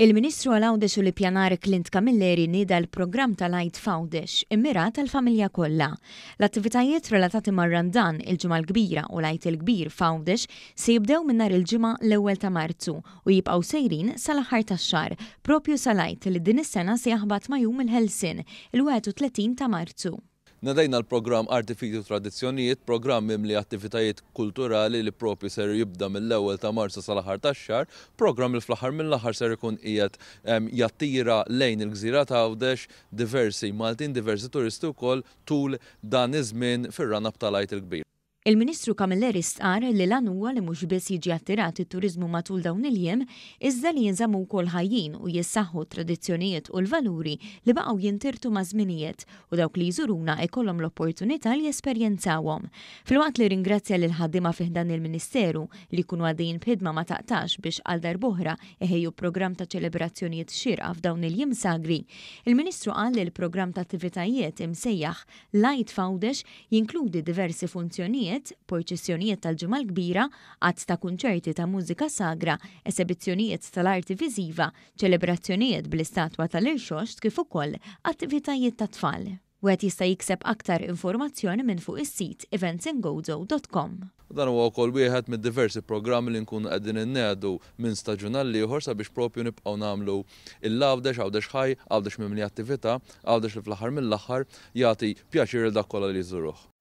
Il-Ministru għal Għawdex u l-Ippjanar Clint Camilleri nieda l-programm tal-Għid f'Għawdex, immirat għall-familja kollha. L-attivitajiet relatati mar-Randan, il-Ġimgħa l-Kbira u l-Għid il-Kbir f'Għawdex se jibdew minn nhar il-Ġimgħa l-ewwel ta' Marzu u jibqgħu sejrin sal-aħħar tax-xahar, proprju sal-Għid li din is-sena se jaħbat ma' Jum il-Ħelsien, il-31 ta' Marzu. Nedejna l-programm Arti, Fidi u Tradizzjonijiet, programm mimli attivitajiet kulturali li propju ser jibda mill-ewwel ta' Marzu sal-aħħar tax-xahar, programm li fl-aħħar mill-aħħar ser ikun qiegħed jattira lejn il-gżira ta' Għawdex diversi Maltin, diversi turisti wkoll tul dan iż-żmien fir-run-up tal-Għid il-Kbir. Il-Ministru Camilleri stqarr li l-għan huwa li mhux biss jiġi attirat it-turiżmu matul dawn il-jiem, iżda li jinżammu wkoll ħajjin u jissaħħu t-tradizzjonijiet u l-valuri li baqgħu jintirtu maż-żminijiet u dawk li jżuruna jkollhom l-opportunità li jesperjenzawhom. Filwaqt li rringrazzja lill-ħaddiema fi ħdan il-Ministeru li jkunu għaddejjin b'ħidma ma taqtax biex għal darb'oħra iħejju programm ta' ċelebrazzjonijiet xierqa f'dawn il-jiem sagri, il-Ministru qal li l-programm ta' attivitajiet imsejjaħ L-Għid f'Għawdex jinkludi diversi funzjonijiet, purċissjonijiet tal-Ġimgħa l-Kbira, għadd ta' kunċerti ta' mużika sagra, esebizzjonijiet tal-arti viżiva, ċelebrazzjonijiet bl-istatwa tal-Irxoxt kif ukoll attivitajiet tat-tfal. Wieħed jista' jikseb aktar informazzjoni minn fuq is-sit eventsingozo.com. Dan huwa wkoll wieħed mid-diversi programmi li nkunu qegħdin innedu minn staġun għal ieħor sabiex propju nibqgħu nagħmlu l-Għawdex, Għawdex ħaj, Għawdex mimli attività, Għawdex li fl-aħħar mill-aħħar jagħti pjaċir lil dawk kollha li jżuruh.